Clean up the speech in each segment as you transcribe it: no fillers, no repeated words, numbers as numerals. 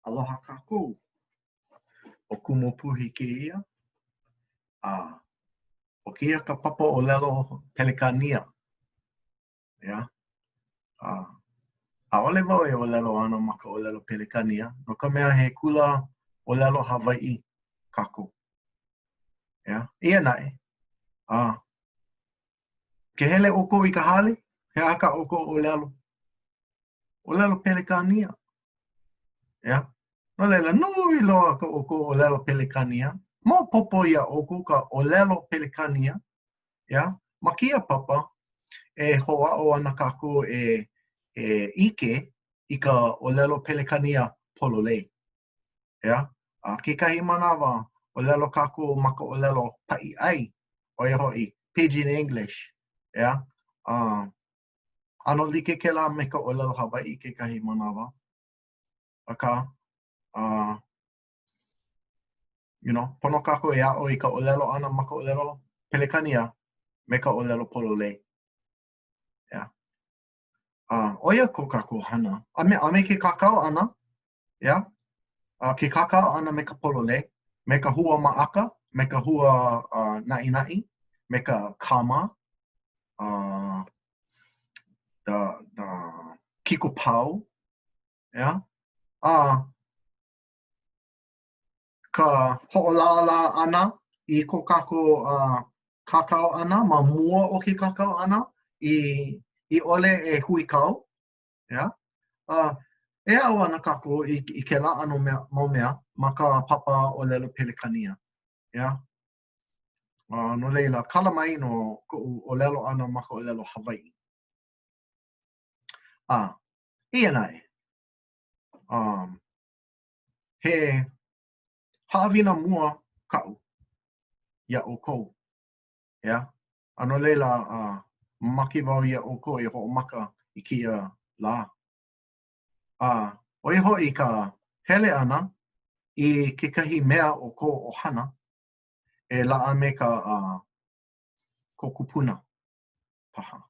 Aloha kākou. ʻO Kumu Puhi kēia. A ʻo kēia ka papa ʻōlelo Pelekānia. ʻEā? A ʻaʻole wau e ʻōlelo ana ma ka ʻōlelo Pelekānia, no ka mea he kula ʻōlelo Hawaiʻi kākou. ʻEā? Eia naʻe, a ke hele ʻoukou i ka hale, he aha kā ʻoukou ʻōlelo? ʻōlelo Pelekānia. ʻEā? No laila, nui loa ko ʻoukou ʻōlelo Pelekānia. Maopopo iā ʻoukou ka ʻōlelo Pelekānia. ʻEā? Ma kēia papa, e hoʻāʻo ana kākou e, e ʻike i ka ʻōlelo Pelekānia pololei. ʻEā? A kekahi manawa, ʻōlelo kākou ma ka ʻōlelo paʻiʻai, ʻo ia hoʻi, Pidgin English. ʻEā? Uh, ʻano like kēlā me ka ʻōlelo Hawaiʻi kekahi manawa. Akā, uh, you know, pono kākou e aʻo i ka ʻōlelo ʻana ma ka ʻōlelo Pelekania me ka ʻōlelo pololei. Yeah. Uh, ʻo ia ko kākou hana. A me, a me ke kākau ʻana, yeah? Uh, ke kākau ʻana me ka pololei, me ka hua maʻaka, me ka hua uh, naʻinaʻi, me ka kama, uh, the, the kikopau, yeah? A ka hoʻolālā ʻana i ko kākou uh, kākau ʻana ma mua o ke kākau ʻana i, i ʻole e huikau, yeah? Uh, e aʻo ana kākou i, i kēlā ʻano mea, mau mea ma ka papa ʻōlelo Pelekania. Yeah? Uh, no laila, kala mai no koʻu ʻōlelo ʻana ma ka ʻōlelo Hawaiʻi. A, eia naʻe, um, he haʻawina mua kaʻu iā ʻoukou. Yeah? A no laila, uh, mamake wau iā ʻoukou e hoʻomaka i kēia lā. A, ʻo ia hoʻi ka hele ʻana i kekahi mea o kou ʻohana e laʻa me ka uh, kou kupuna paha.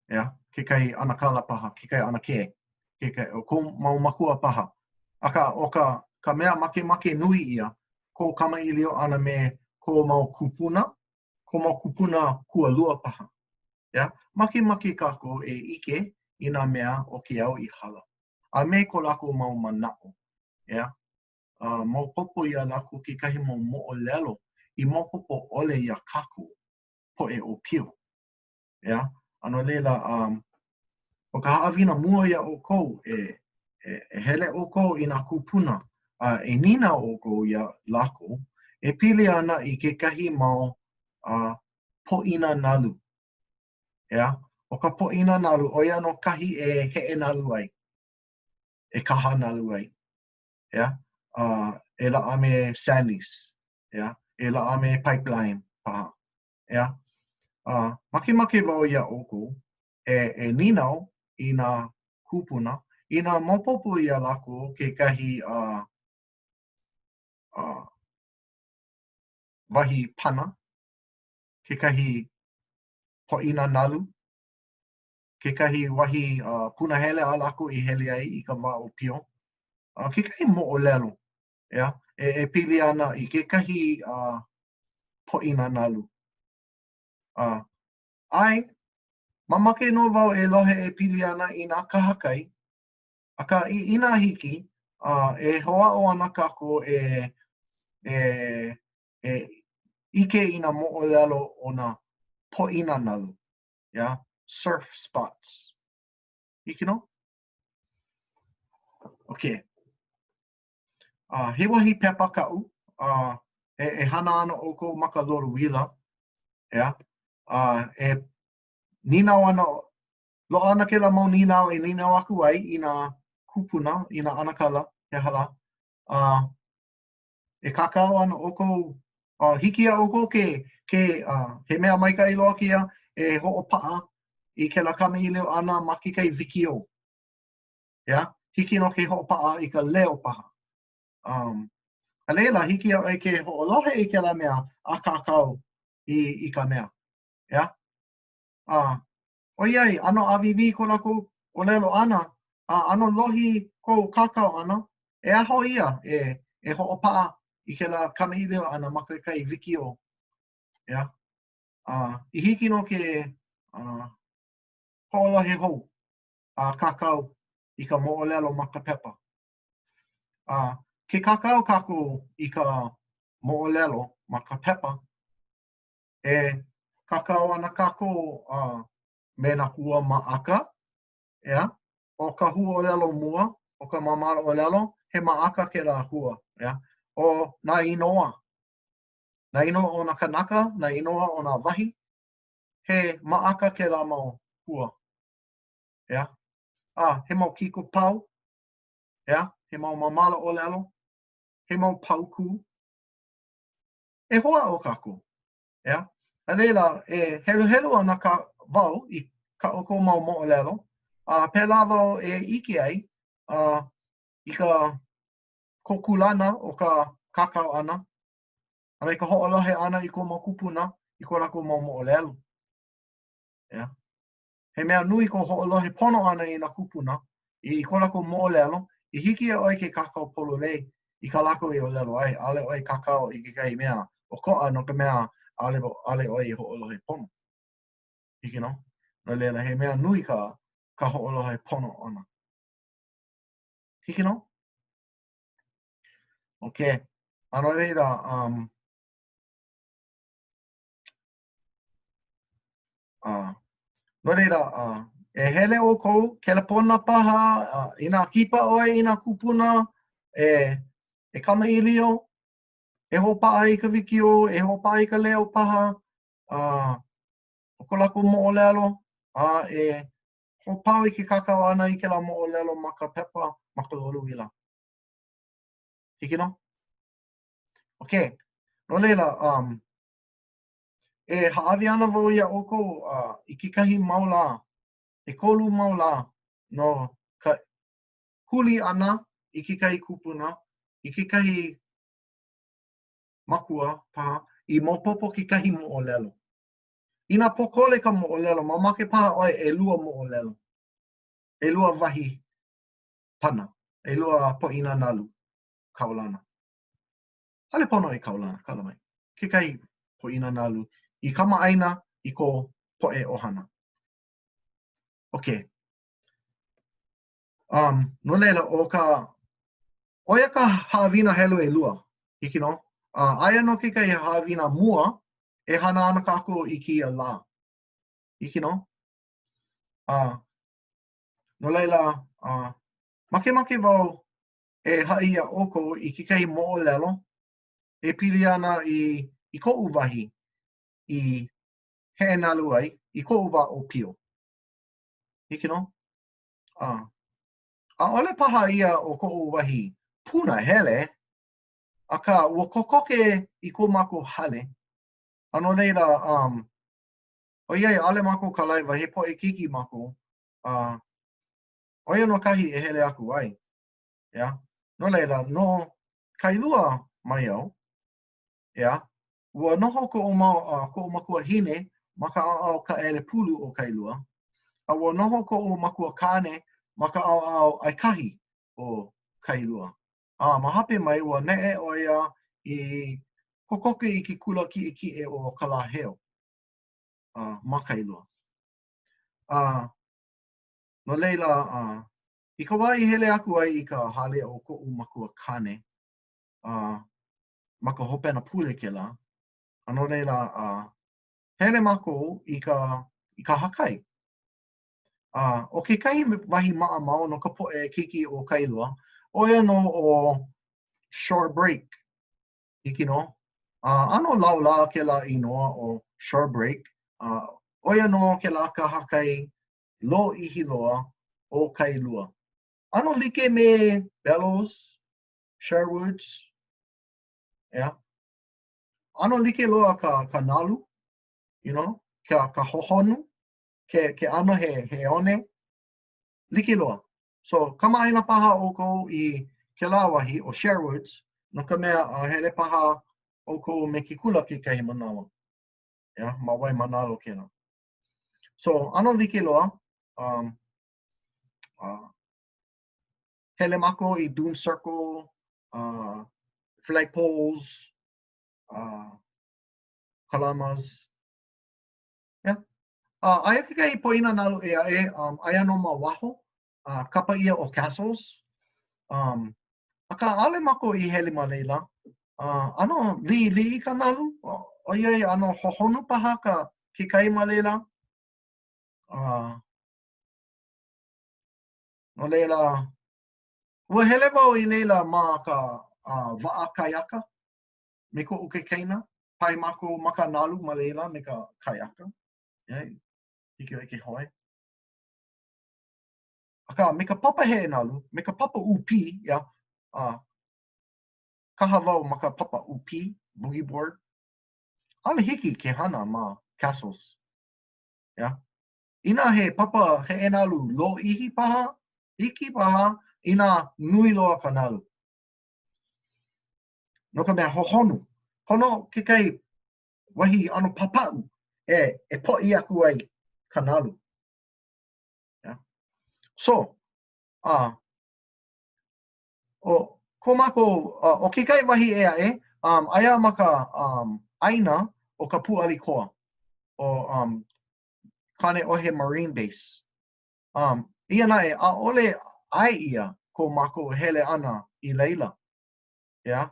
ʻEā, kekahi ʻanakala paha, kekahi ʻanakē, kekahi, o kou mau makua paha. Akā, ʻo ka, ka mea makemake nui ʻia, kou kamaʻilio ʻana me kou mau kūpuna, kou mau kūpuna kualua paha. ʻEā, makemake kākou e ʻike i nā mea o ke au i hala, a me ko lākou mau manaʻo. ʻEā, uh, maopopo iā lākou kekahi mau moʻolelo i maopopo ʻole iā kākou poʻe ʻōpio. ʻEā? A no laila, um, ʻo ka haʻawina mua iā ʻoukou, e, e, e hele ʻoukou i nā kūpuna, a e nīnau ʻoukou iā lākou, e pili ana i kekahi mau uh, poʻina nalu. ʻEā? ʻO ka poʻina nalu, ʻo ia nō kahi e heʻe nalu ai, e kaha nalu ai. ʻEā? Uh, e laʻa me Sandy's, ʻeā? E laʻa me Pipeline paha. ʻEā? Uh, makemake wau iā ʻoukou e, e nīnau i nā kūpuna, inā maopopo iā lākou kekahi uh, uh, wahi pana, kekahi poʻina nalu, kekahi wahi uh, punahele a lākou i hele ai i ka wā ʻōpio, uh, kekahi moʻolelo ʻeā, e, e pili ana i kekahi uh, poʻina nalu. Uh, ʻae, mamake nō wau e lohe e pili ana i nā kahakai, akā i, inā hiki, uh, e hoʻāʻo ana kākou e, e, e ʻike i nā moʻolelo o nā poʻina nalu. ʻEā, surf spots. Hiki nō? Okay. Uh, he wahi pepa kaʻu, uh, e, e hana ana ʻoukou ma ka lolouila, ʻeā, uh, e nīnau ana, loaʻa ana kēlā mau nīnau e nīnau aku ai i nā kūpuna, i nā ʻanakala, he aha lā, uh, e kākau ana ʻoukou, uh, hiki iā ʻoukou ke, ke, uh, he mea maikaʻi loa kēia, e hoʻopaʻa i kēlā kamaʻilio ʻana ma kekahi wikiō. ʻEā, hiki nō ke hoʻopaʻa i ka leo paha. Um, a laila, hiki iā ʻoe ke hoʻolohe i kēlā mea a kākau i, i ka mea. ʻEā? Uh, ʻoiai, ʻano ʻāwīwī ko lākou ʻōlelo ʻana, a ʻano lohi kou kākau ʻana. E aho ia e e hoʻopaʻa i kēlā kamaʻilio ʻana ma kekahi wikiō. ʻEā? A i hiki nō ke uh, hoʻolohe hou a kākau i ka moʻolelo ma ka pepa. A ke kākau kākou i ka moʻolelo ma ka pepa, e kākau ana kākou uh, me nā hua maʻaka, ʻeā? ʻO ka huaʻōlelo mua, ʻo ka māmala ʻōlelo, he maʻaka kēlā hua, ʻeā? ʻO nā inoa, nā inoa o nā kanaka, nā inoa o nā wahi, he maʻaka kēlā mau hua, ʻeā? A he mau kiko pau, ʻeā? He mau māmala ʻōlelo, he mau paukū. E hoʻāʻo kākou, ʻeā? A laila, e heluhelu ana ka wau i kā ʻoukou mau moʻolelo, a pēlā wau e ʻike ai uh, i ka ko kūlana o ka kākau ʻana, a me ka hoʻolohe ʻana i kou mau kūpuna i ko lākou mau moʻolelo. ʻEā? He mea nui ko hoʻolohe pono ʻana i nā kūpuna i ko lākou moʻolelo, i hiki iā ʻoe ke kākau pololei i kā lākou i ʻōlelo ai, ʻaʻole ʻoe kākau i kekahi mea ʻokoʻa no ka mea ʻaʻole, ʻaʻole ʻoe i hoʻolohe pono. Hiki nō? No laila, he mea nui ka, ka hoʻolohe pono ʻana. Hiki nō? Okay. A no laila, um, Uh, no laila, uh, e hele ʻoukou, kelepona paha, uh, inā kipa ʻoe i nā kūpuna, e, e kamaʻilio, e hoʻopaʻa i ka wikiō, e hoʻopaʻa i ka leo paha, uh, o ko lākou moʻolelo, a e hoʻopau i ke kākau ʻana i kēlā moʻolelo ma ka pepa, ma ka lolouila. Hiki nō? Okay. No laila, um, E hāʻawi ana wau iā ʻoukou uh, i kekahi mau lā, ʻekolu mau lā no ka huli ʻana i kekahi kupuna, i kekahi makua paha, i maopopo kekahi moʻolelo. Inā pōkole ka moʻolelo, mamake paha ʻoe ʻelua moʻolelo, ʻelua wahi pana, ʻelua poʻina nalu kaulana. ʻAʻole pono e kaulana, kala mai. Kekahi poʻina nalu i kamaʻāina i ko poʻe ʻohana. Okay. Um, no laila, ʻo ka, ʻo ia ka haʻawina helu ʻelua. Hiki nō? Uh, aia nō kekahi haʻawina mua e hana ana kākou i kēia lā. Hiki nō? Uh, no laila, uh, makemake wau e haʻi iā ʻoukou i kekahi moʻolelo e pili ana i, i koʻu wahi i heʻenalu ai i koʻu wā ʻōpio. Hiki nō? Uh, ʻaʻole paha ia ʻo koʻu wahi punahele, akā ua kokoke i ko mākou hale. A no laila, um, ʻoiai ʻaʻole mākou kalaiwa, he poʻe keiki mākou, uh, ʻo ia nō kahi e hele aku ai. ʻEā? No laila, no Kailua mai au, ʻeā, ua noho koʻu mau, uh, koʻu makuahine ma ka ʻaoʻao Kaʻelepulu o Kailua, a ua noho koʻu makuakāne ma ka ʻaoʻao ʻAikahi o Kailua. A ma hope mai, ua neʻe ʻo ia i kokoke i ke kula kiʻekiʻe o Kalāheo, uh, ma Kailua. A uh, no laila, uh, I ka wā i hele aku ai i ka hale o koʻu makua kāne, uh, ma ka hopena pule kēlā, a no laila, uh, hele mākou i ka, i kahakai. Uh, ʻo kekahi wahi maʻamau no ka poʻe keiki o Kailua, ʻo ia nō ʻo Shore Break. Hiki nō? Uh, ʻano laulā kēlā inoa ʻo Shore Break. Uh, ʻo ia nō kēlā kahakai lōʻihi loa o Kailua. ʻAno like me Bellows, Sherwoods, ʻeā. ʻAno like loa ka, ka nalu, you know, ka, ka hohonu, ke, ke ʻano he, he one, like loa. So, kamaʻāina paha ʻoukou i kēlā wahi ʻo Sherwoods, no ka mea, a hele paha ʻoukou me ke kula kekahi manawa. ʻEā, ma Waimānalo kēlā. So, ʻano like loa. Um, uh, Hele mākou i Dune Circle, uh, Flagpoles, uh, Kalamas. Yeah. Uh, aia kekahi poʻina nalu ʻē aʻe, um, aia nō ma waho, uh, kapa ʻia ʻo Castles. Um, akā, ʻaʻole mākou i hele ma laila. Uh, ʻano liʻiliʻi ka nalu, ʻoiai ʻano hohonu paha ka ke kai ma laila. Uh, no laila, ua hele wau i laila ma ka uh, waʻa kaiaka me koʻu kaikaina. Pae mākou ma ka nalu ma laila me ka kaiaka. Yeah, hiki ʻoe ke hoe. Akā, me ka papa heʻe nalu, me ka papa ʻūpī, yeah, uh, kaha wau ma ka papa ʻūpī, boogie board. ʻAʻole hiki ke hana ma Castles. Yeah. Inā he papa heʻe nalu lōʻihi paha, hiki paha, inā nui loa ka nalu. No ka mea hohonu, pono kekahi wahi ʻano papaʻu e, e poʻi aku ai ka nalu. Yeah. So, uh, ʻo ko mākou, uh, ʻo kekahi wahi ʻē aʻe, um, aia ma ka um, ʻāina o ka pūʻali koa, ʻo um, Kāneʻohe Marine Base. Um, eia naʻe, ʻaʻole ʻae ʻia ko mākou hele ʻana i laila. Yeah?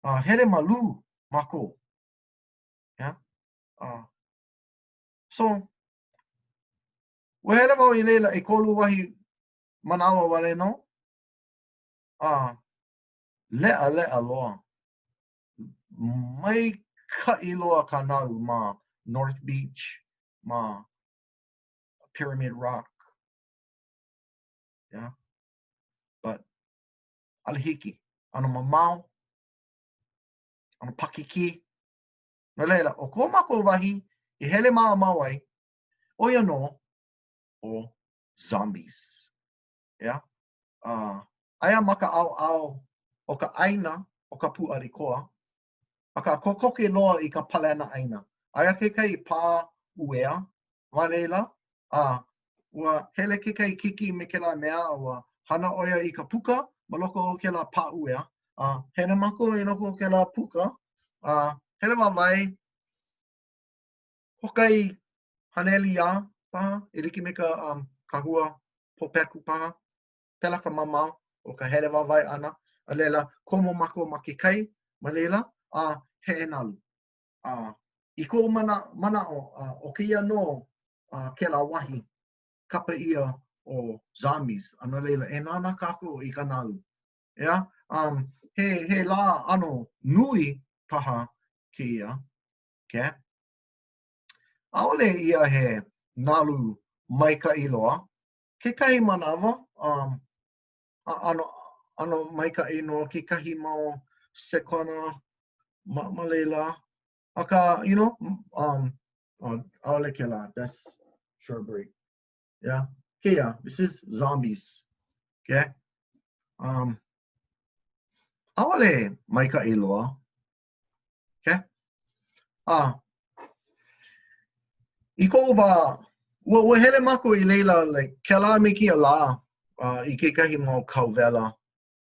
Uh, hele malū mākou. Yeah? Uh, so, ua hele wau i laila ʻekolu wahi manawa wale nō. A leʻaleʻa loa. Maikaʻi loa ka nalu ma North Beach, ma Pyramid Rock. Yeah. But ʻaʻole hiki. ʻAno mamao, ʻano paʻakikī. No laila, ʻo ko mākou wahi i hele maʻamau ai, ʻo ia nō ʻo Zombies. Yeah. Uh, aia ma ka ʻaoʻao o ka ʻāina o ka pūʻali koa, akā kokoke loa i ka palena ʻāina. Aia kekahi pā uea ma laila, a ua hele kekahi keiki me kēlā mea a ua hana ʻo ia i ka puka ma loko o kēlā pā uea, a hele mākou i loko o kēlā puka, a hele wāwae hoʻokahi haneli iā paha, e like me ka um, kahua pōpeku paha. Pēlā ka mamao o ka hele wāwae ʻana, a laila, komo mākou ma ke kai ma laila, a heʻe nalu. A i koʻu mana, manaʻo, a, ʻo kēia nō a, kēlā wahi kapa ʻia ʻo Zombies, a no laila, e nānā kākou i ka nalu. Yeah? Um, he, he lā ʻano nui paha kēia, okay? ʻAʻole ia he nalu maikaʻi loa. Kekahi manawa, um, ʻano, ʻano maikaʻi no kekahi mau sekona ma, ma laila. Akā, you know, um, oh, ʻaʻole kēlā, that's shrubbery. Yeah, kēia, this is zombies. Okay? Um, ʻaʻole maikaʻi loa. Okay? A, i koʻu wā, ua, ua hele mākou i laila, like, kēlā me kēia lā, uh, i kekahi mau kauwela,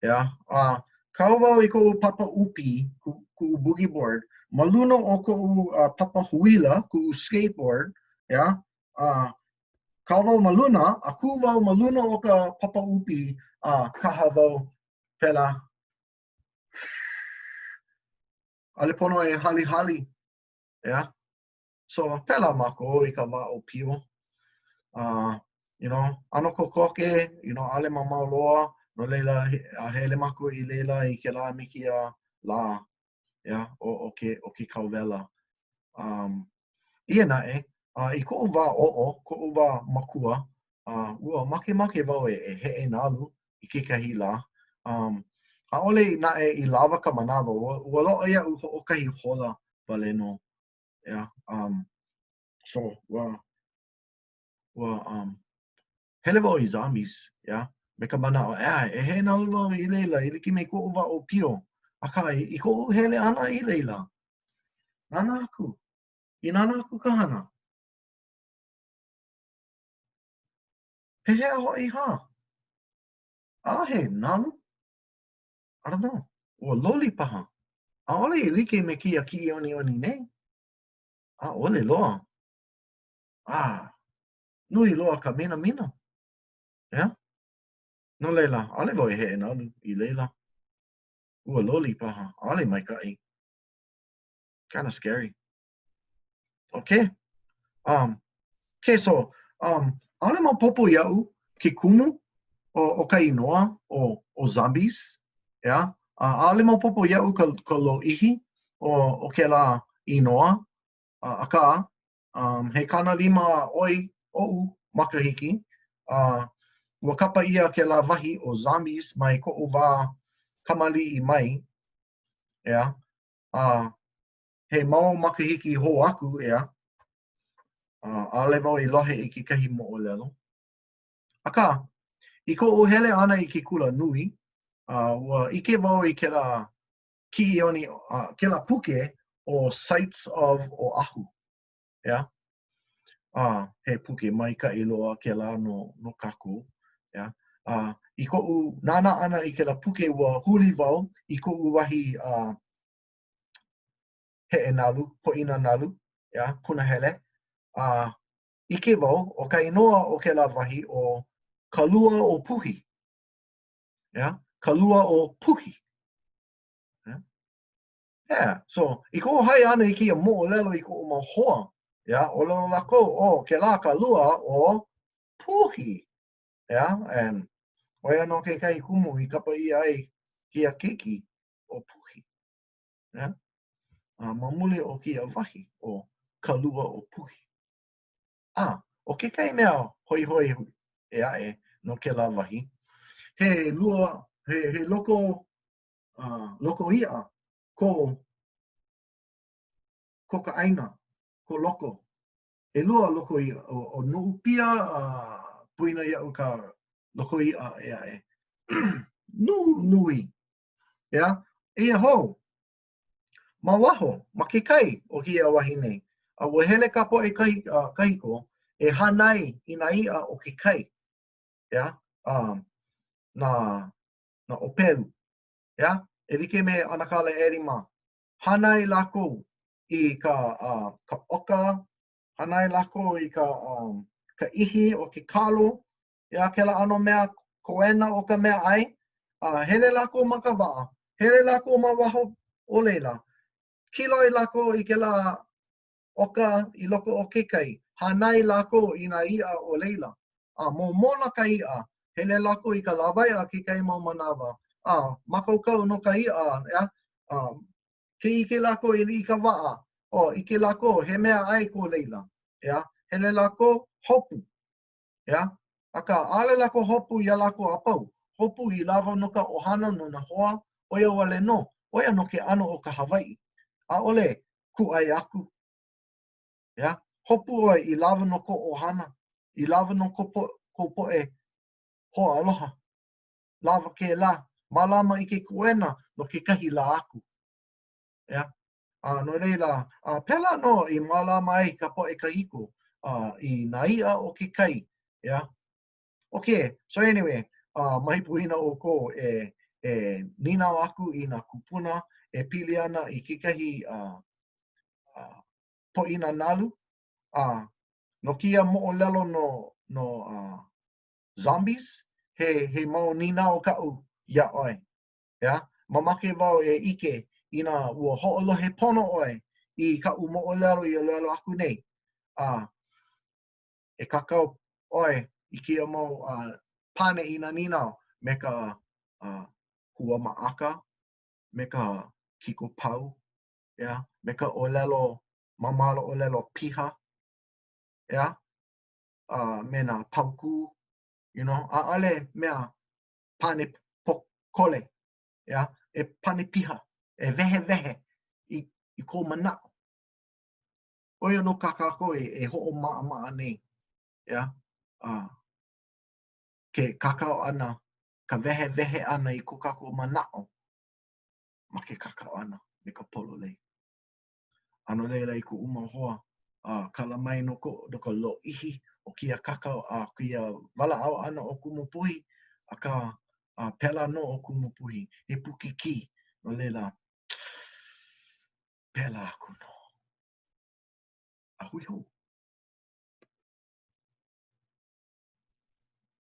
yeah? A, uh, kau wau i koʻu papa ʻūpī, ku, kuʻu boogie board, ma luna o koʻu uh, papa huila, kuʻu skateboard, yeah? Uh, kau wau ma luna, a kū wau ma luna o ka papa ʻūpī, a uh, kaha wau pēlā ʻAʻole pono e halihali, yeah? So, pēlā mākou i ka wā ʻōpio. Uh, you know, ʻano kokoke, you know, ʻaʻole mamao loa, no laila, a hele mākou i laila i kēlā me kēia lā, yeah, o, o ke, o ke kauwela. Um, eia naʻe, uh, i koʻu wā oʻo, koʻu wā makua, uh, ua makemake wau e, e heʻe nalu i kekahi lā. Um, ʻaʻole naʻe i lawa ka manawa, ua, ua loaʻa iaʻu hoʻokahi hola wale nō. Yeah, um, so, ua, ua, um, hele wau i Zombies, yeah, me ka manaʻo, ʻeā, e heʻe nalu wau i laila, e like me koʻu wā ʻōpio. Akā, i, i koʻu hele ʻana i laila, nānā aku, i nānā aku ka hana. Pehea hoʻi hā? ʻAʻohe nalu. I don't know. Ua loli paha. ʻAʻole i like me kēia kiʻiʻoniʻoni nei. ʻAʻole loa. Ah, nui loa ka minamina. Yeah? No laila, ʻaʻole wau e heʻe nalu i laila. Ua loli paha. ʻAʻole maikaʻi. Kinda scary. Okay. Um, okay, so, um, ʻaʻole maopopo iaʻu ke kumu o, o ka inoa o, o zombies, yeah? Uh, ʻaʻole maopopo iaʻu ka, ka lōʻihi o, o kēlā inoa, uh, akā, um, he 50 a ʻoi oʻu makahiki, uh, ua kapa ʻia kēlā wahi ʻo zombies mai koʻu wā kamaliʻi mai, yeah? Uh, he mau makahiki hou aku, ʻeā, ʻaʻole wau i lohe i kekahi moʻolelo. Akā, i koʻu hele ʻana i ke kula nui, uh, ua ʻike wau i kēlā kiʻiʻoni, uh, kēlā puke ʻo Sites of Oʻahu. Yeah? Uh, he puke maikaʻi loa kēlā no, no kākou. Yeah? Uh, i koʻu nānā ʻana i kēlā puke, ua huli wau i koʻu wahi uh, heʻe nalu, poʻina nalu, yeah, punahele, a ʻike wau, ʻo ka inoa o kēlā wahi ʻo Ka Lua o Puhi. Yeah, Ka Lua o Puhi. Yeah. Yeah. So, i koʻu hai ʻana i kēia moʻolelo i koʻu mau hoa, yeah, ʻōlelo lākou, oh, kēlā ka lua o Puhi. Yeah, and ʻo ia nō kekahi kumu i kapa ʻia ai kēia keiki ʻo Puhi. Yeah? A ma muli o kēia wahi ʻo Ka Lua o Puhi. A, ʻo kekahi mea hoihoi ʻē aʻe no kēlā wahi, he lua, he, he loko, uh, loko iʻa ko, ko ka ʻāina, ko loko. ʻElua loko iʻa, ʻo, ʻo Nuʻupia a poina iaʻu ka loko iʻa ʻē aʻe. Nui. Yeah? Eia hou, ma waho, ma ke kai o kēia wahi nei, a ua hele ka poʻe kahi, uh, kahiko e hānai i nā iʻa o ke kai. Yeah? Um, nā, nā ʻōpelu. Yeah? E like me ʻAnakala Eddie mā. Hānai lākou i ka, uh, ka ʻoka, hānai lākou i ka, um, ka ʻihi o ke kalo, Yeah, kēlā ʻano mea koena o ka mea ʻai, a hele lākou ma ka waʻa, hele lākou ma waho o laila, kiloi lākou i kēlā ʻoka i loko o ke kai, hānai lākou i nā iʻa o laila, a momona ka iʻa, hele lākou i ka lawaiʻa kekahi mau manawa, a mākaukau nō ka iʻa, yeah, a ke ʻike lākou i ka waʻa, o, ʻike lākou he mea ʻai ko laila, yeah, hele lākou, hopu. Yeah? Akā, ʻaʻole lākou hopu iā lākou a pau. Hopu i lawa no ka ʻohana, no nā hoa, ʻo ia wale nō. ʻO ia nō ke ʻano o ka Hawaiʻi. ʻAʻole kūʻai aku. Yeah? Hopu ʻoe i lawa no kou ʻohana, i lawa no ko po, kou poʻe hoaaloha. Lawa kēlā, mālama i ke koena no kekahi lā aku. Yeah? A no laila, a pēlā nō i mālama ai ka poʻe kahiko uh, i nā iʻa o ke kai. Yeah? Okay, so anyway, uh, mai poina ʻoukou e, e nīnau aku i nā kūpuna e pili ana i kekahi uh, uh, poʻina nalu. A uh, no kēia moʻolelo no, no uh, zombies, he, he mau nīnau kaʻu iā ʻoe. Yeah? Mamake wau e ʻike inā ua hoʻolohe pono ʻoe i kaʻu moʻolelo i ʻōlelo aku nei. A e kākau ʻoe i kēia mau uh, pane i nā nīnau me ka uh, hua maʻaka, me ka kiko pau, yeah? me ka ʻōlelo māmala ʻōlelo piha, yeah? uh, me nā paukū, you know, ʻaʻole mea pane pōkole, yeah? e pane piha, e wehewehe i, i kou manaʻo. ʻO ia nō kā kākou e, e hoʻomaʻamaʻa nei, yeah? uh, ke kākau ʻana, ka wehewehe ʻana i ko kākou manaʻo ma ke kākau ʻana me ka pololei. A no laila i kuʻu mau hoa, uh, kala mai no, ko, no ka lōʻihi o kēia kākau a uh, kēia walaʻau ʻana o Kumu Puhi, akā, A pēlā nō ʻo Kumu Puhi, he Pukikī, no laila, pēlā aku nō. A hui hou.